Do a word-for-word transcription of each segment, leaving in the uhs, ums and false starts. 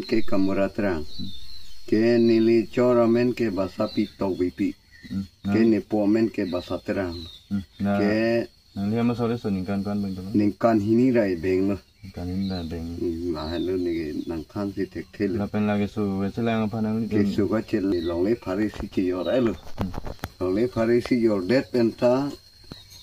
Ke Kamura Terang. Ke neli chor amen ke Basapi Tokbipi. Hmm. Ke nepo amen ke Basa Terang. Hmm. Na, ke nangli ama sore so ningkan ko-an beng tolo? Ningkan hini ra beng lo. Ningkan hini ra beng. Hmm, lahelo neke nangthansi thekthe lo. Lapen lake so kechelang aphan nangli ke tem- so kachel longle phare si chejor-et lo. Hmm. Longle phare si jordet penta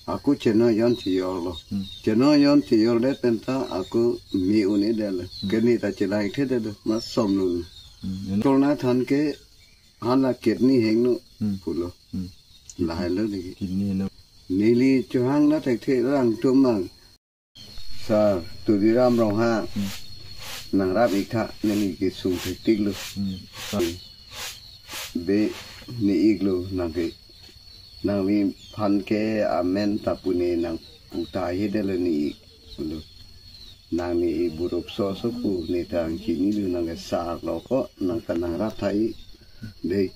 ako cheno jon chejor lo. Hmm. Cheno jon chejordet penta ako me un-edet lo. Hmm. Ke ne ta chelang thekthedet lo. Mas som lo. Hmm. Tolna than ke hala kidney hingno, hmm, pulo. Hmm. Lahelo neke. Kidney hingno. Neli chohang na thekthe rang tumang. Sir Tuliram Ronghang. Hmm. Nangrap ik tha, neli kesung thektik lo. Hmm. Be ne ik lo nangke. Nangliphan ke amen ta pu ne nangpu tahai det lo ne ik lo. Nang ne ik burop so so pu ne ta nangchini lo nangke sir lo ko nang ta nangrap tha ik. De.